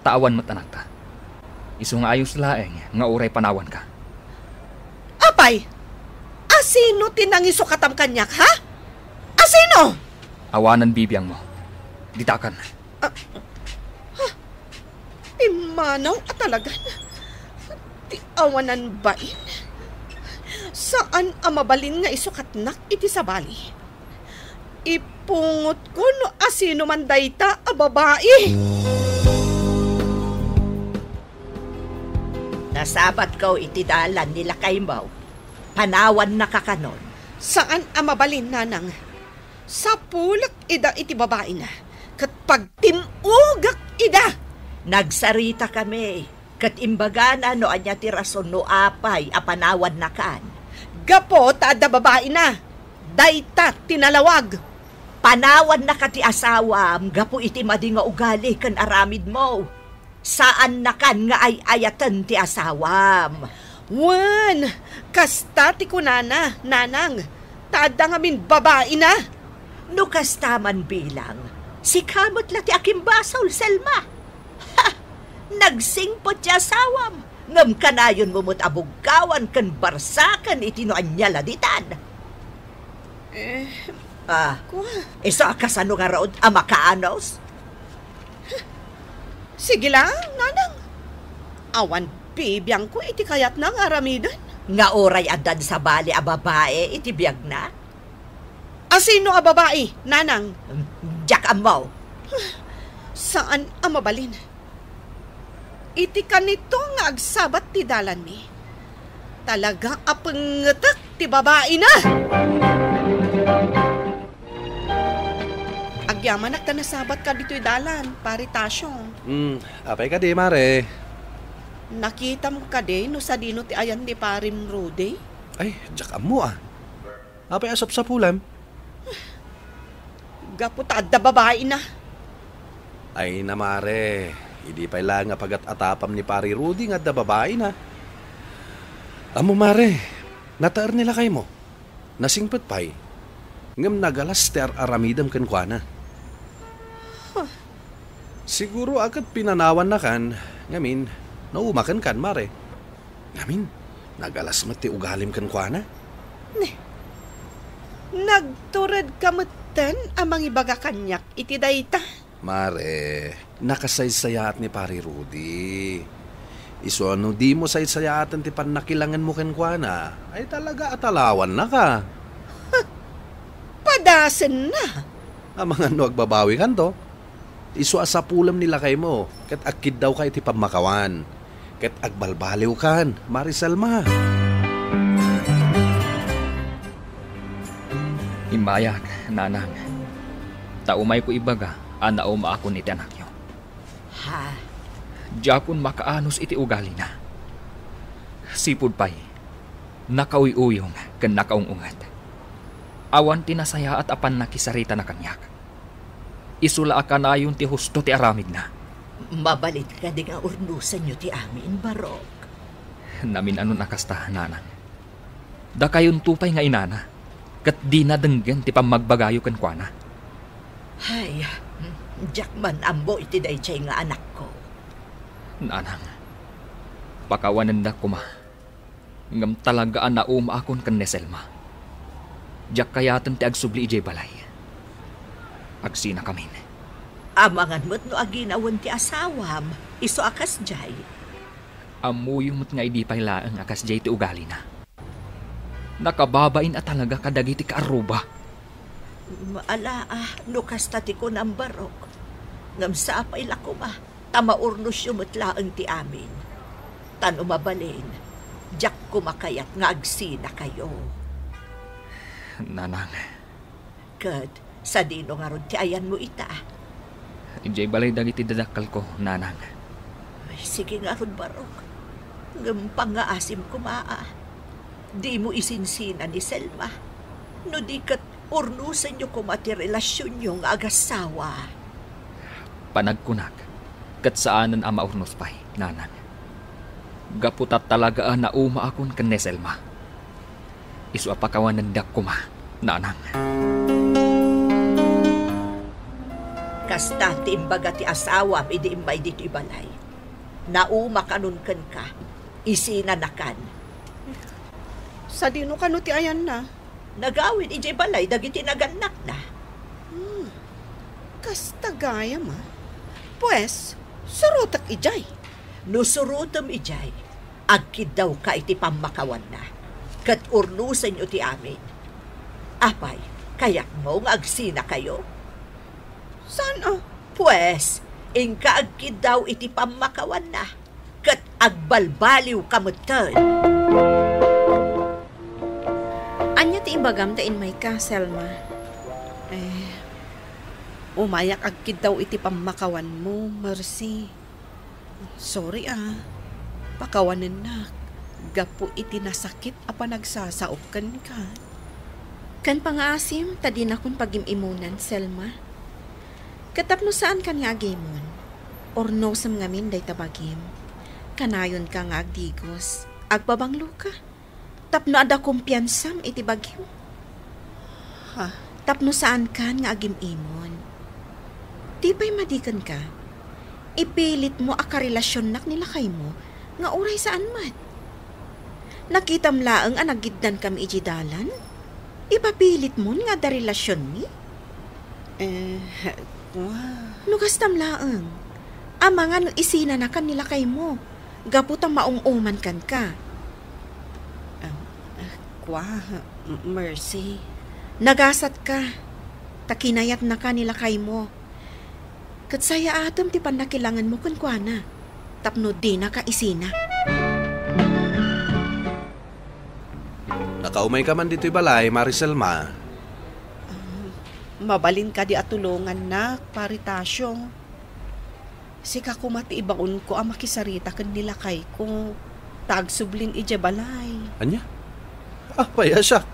ta awan met anakta. Isu nga ayos laeng nga uray panawanka. Apay, asino ti nangisukatam kaniak, ha? Asino? Awanan bibiangmo. Ditakan. Ah, ha? Pimmanaw a talagan. Ti awanan bain. Saan a mabalin nga isukatnak iti sabali. Ipungotko no asino man dayta a babai. Nasabatko iti dalan ni lakaymo. Panawannaka kanon. Saan a mabalin, nanang. Sapulek ida iti babaina, ket pagtim-ogak ida. Nagsaritakami, ket imbagana no ania ti rason no apay a panawannakan. Gapu ta adda babaina, dayta ti nalawag. Panawannaka ti asawam gapu iti madi nga ugali ken aramidmo. Saannakan nga ay-ayaten ti asawam. Wen, kasta ti kunana, nanang, ta adda ngamin babaina. No kasta man bilang, sika met la ti akimbasol, Selma. Ha! Nagsingpet ti asawam, ngem kanayonmo met a bugkawan ken barsaken iti no ania la ditan. Eh, Ah, kua. Isu a kasano ngarud a makaanus? Sige lang, nanang. Awan bibiangko iti kayatna nga aramiden. Nga uray addan sabali a babai iti biagna? Asino a babai, nanang? Diak ammo. Saan a mabalin. Iti kanito nga agsabat ti dalanmi, talaga a pengetek ti babaina. Agyamanak ta nasabatka ditoy dalan, Pari Tasio. Hmm, apay kadi, Mare? Nakitam kadi no sadino ti ayan ni Parim Rudy? Ay, diak ammo, ah. Apay a sapsapulem? Gapu ta adda babaina. Ay na, Mare, idi pay la nga pagat-atapam ni Pari Rudy nga adda babaina. Ammo, Mare, nataer ni lakaymo. Nasingpet pay. Ngem nagalas ti ar-aramidem kenkuana. Huh. Siguro a ket pinanawannakan, ngamin, naumakenkan, Mare. Ngamin, nagalas met ti ugalim kenkuana. Ne, nagturedka metten a mangibaga kaniak iti dayta? Mare, nakasaysayaat ni Pari Rudy. Isu a no dimo saysayaaten ti pannakilangenmo kenkuana, ay talaga a talawannaka. Padasenna. Amangan no agbabawikanto. Isu a sapulem ni lakaymo, ket agkiddawka iti pammakawan, ket agbalbaliwkan, Mare Selma. Immayak, Nanang, ta umayko ibaga a naumaakon iti anakyo. Ha? Diakon makaanus iti ugalina. Sipud pay, Nakauyuyong ken nakaung-unget. Awan ti nasayaat a pannakisaritana kaniak. Isu la a kanayon ti husto ti aramidna. Mabalin kadi nga urnosenyo ti amin, Barok? Namin-anon a kasta, nanang. Dakayonto pay nga inana, ket dina denggen ti pammagbagayo kenkuana. Hay, diak man ammo iti daydiay nga anakko. Nanang, pakawanendak koma. Ngem talaga a naumaakon ken ni Selma. Diak kayaten ti agsubli idiay balay. Agsinakamin. Amangan met no aginawen ti asawam, isu a kasdiay. Ammoyo met nga idi pay laeng a kasdiay ti ugalina. Nakababain a talaga kadagiti kaarruba. Ala, no kasta ti kunam, Barok. Ngem sapay la koma ta maurnosyo met laeng ti amin. Ta no mabalin, diak koma kayat nga agsinakayo. Nanang. Ket sadino ngarud ti ayanmo ita? Idiay balay dagiti dadakkelko, nanang. Ay, sige ngarud, Barok. Ngem pangngaasim koma a dimo isinsina ni Selma. No di ket urnosenyo koma ti relasionyo nga agassawa. Panagkunak, ket saanen a maurnos pay, nanang. Gapu ta talaga a naumaakon ken ni Selma. Isu a pakawanendak koma, nanang. Kasta ti imbaga ti asawam idi immay ditoy balay. Naumakanon kenka, isinanakan. Sadino kano ti ayanna? Nagawid idiay balay dagiti nagannakna. Hmm. Kasta gayam, a. Pues, surotek idiay. No surotem idiay, agkiddawka iti pammakawanna, ket urnosenyo ti amin. Apay, kayatmo nga agsinakayo? Saan a? Pues, inka agkiddaw iti pammakawanna, ket agbalbaliwka metten. Ania ti ibagam ta immayka, Selma? Eh, umayak agkiddaw iti pammakawanmo, Mercy. Sorry, a. Pakawanennak gapu iti nasakit a panagsasaok kenka. Ken pangngaasim ta dinakon pagim-imunan, Selma. Ket tapno saankan nga agimon, urnosem ngamin dayta bagim. Kanayonka nga agdigos, agbabangloka. Tapno adda kumpiansam iti bagim. Ha? Tapno saankan nga agim-imon. Di pay madi kenka, ipilitmo a karelasionnak ni lakaymo nga uray saan met. Nakitam laeng a nagiddankami idiay dalan? Ipapilitmon nga adda relasionmi? Eh, kua. No kastam laeng, amangan no isinanakan ni lakaymo gapu ta maum-uman kenka. Ah, ah, kua, M-, Mercy. Nagasatka, ta kinayatnaka ni lakaymo. Ket sayaatem ti pannakilangenmo kenkuana, tapno dinaka isina. Nakaumayka man ditoy balay, Mari Selma. Ah, mabalin kadi a tulongannak, Pari Tasio? Sika koma ti ibaonko a makisarita ken ni lakayko, ta agsublin idiay balay. Ania? Apay a siak?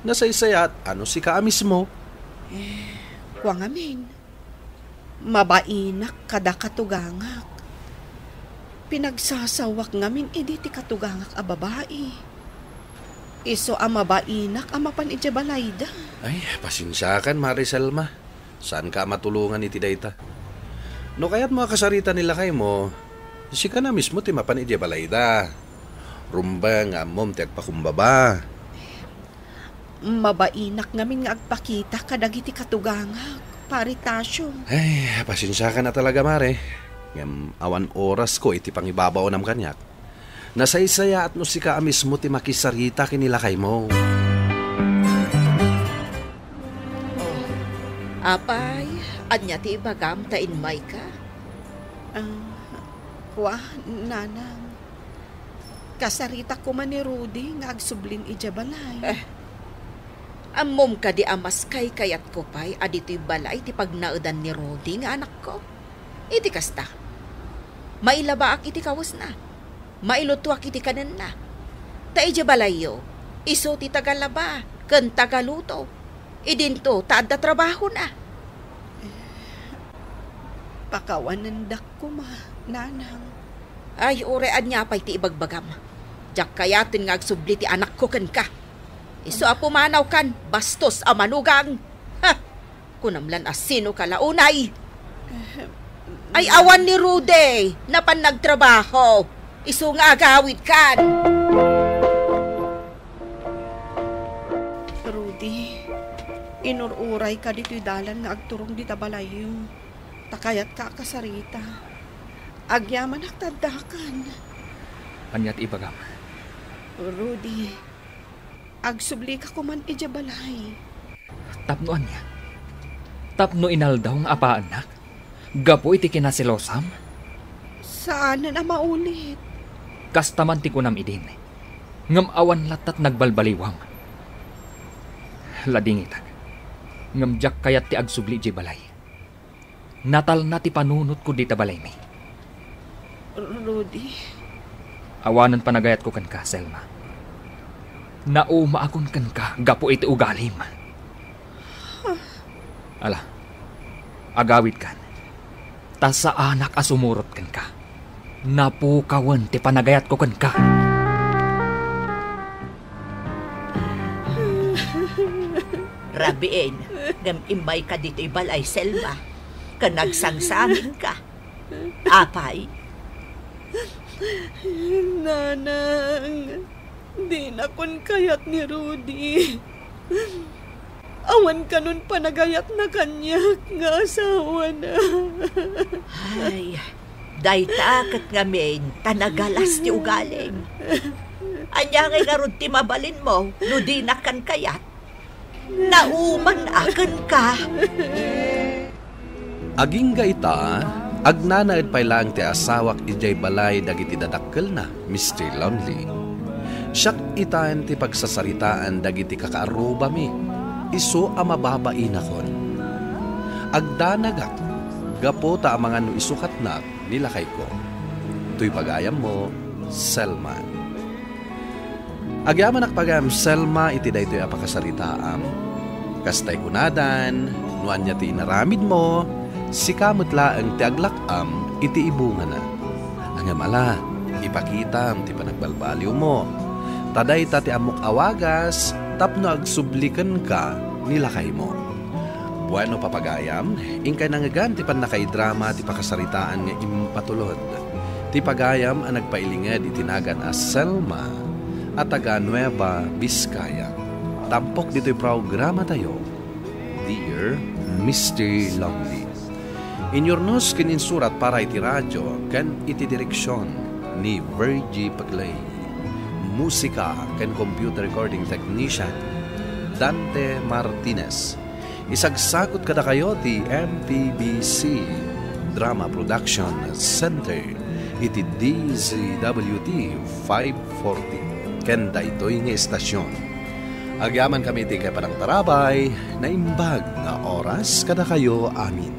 Nasaysayaat a no sika a mismo. Eh, kua ngamin, mabainak kada katugangak. Pinagsasawak ngamin idi ti katugangak a babai. Isu a mabainak a mapan idiay balayda. Ay, pasensiakan, Mari Selma. Saanka a matulongan iti dayta. No kayatmo a kasarita ni lakaymo, sika na mismo ti mapan idiay balayda. Rumbeng nga ammom ti agpakumbaba. Mabainak ngamin nga agpakita kadagiti katugangak, Pari Tasio. Ay, pasensiakan a talaga, Mare. Ngem awan orasko iti pangibabaonam kaniak. Nasaysayaat no sika a mismo ti makisarita ken ni lakaymo. Oh, apay, ania ti ibagam ta immayka? Ah, kua, nanang. Kasaritak koma ni Rudy nga agsublin idiay balay. Eh, ammom kadi a mas kaykayatko pay a ditoy balay ti pagnaedan ni Rudy nga anakko? Iti kasta, mailabaak iti kawesna, mailutoak iti kanenna. Ta idiay balayyo, isu ti tagalaba ken tagaluto. Idinto ta adda trabahona. Pakawanendak koma, nanang. Ay, uray ania pay ti ibagbagam. Diak kayaten nga agsubli ti anakko kenka. Isu a pumanawkan, bastos a manugang. Ha! Kunam lan a sinoka la unay. Ay, awan ni Rudy, napan nagtrabaho. Isu nga agawidkan. Rudy, inur-urayka ditoy dalan nga agturong dita balayyo. Ta kayatka a kasarita. Agyamanak ta addakan. Ania ti ibagam? Rudy, agsublika koman idiay balay. Tapno ania? Tapno inaldaw nga apaannak? Gapu iti kinaselosam? Saanen a maulit. Kasta man ti kunam idin, ngem awan lattat nagbalbaliwam. Ladingitak, ngem diak kayat ti agsubli idiay balay. Natalna ti panunotko dita balaymi. Rudy. Awanen panagayatko kenka, Selma. Naumaakon kenka gapu iti ugalim. Ala, agawidkan. Ta saanak a sumurot kenka. Napukawen ti panagayatko kenka. Rabiin, ngem immayka ditoy balay, Selma, ken agsangsanginka. Apay? Nanang, dinakon kayat ni Rudy. Awan kanon panagayatna kaniak nga asawana. Ay, dayta ket ngamin ta nagalas ti ugalim. Ania ngay ngarud ti mabalinmo no dinak kan kayat? Nauman a kenka. Agingga ita, agnanaed pay laeng ti asawak idiay balay dagiti dadakkelna, Mister Lonely. Siak itan ti pagsasaritaan dagiti kakaarrubami, isu a mababainakon. Agdanagak gapu ta amangan no isukatnak ni lakayko. Toy pagayammo, Selma. Agyamanak pagayam, Selma, iti daytoy a pakasaritaam. Kastay kunadan, no ania ti inaramidmo, sika met laeng ti aglak-am iti ibungana. Ngem ala, ipakitam ti panagbalbaliwmo. Ta dayta ti ammok a wagas tapno agsubli kenka ni lakaymo. Bueno, papagayam, inkay nangngegan ti pannakaidrama ti pakasaritaan nga impatulod ti pagayam a nagpailinged iti nagan a Selma a taga Nueva Vizcaya. Tampok ditoy programatayo, Dear Mister Lonely. Inyurnos ken insurat para iti radio ken iti direksion ni Virgie Paclay. Musika ken computer recording technician, Dante Martinez. Isagsagut kadakayo ti M P B C Drama Production Center iti D Z W T five forty ken daytoy nga istasyon. Agyamankami iti inkay panangtarabay, naimbag nga oras kadakayo amin.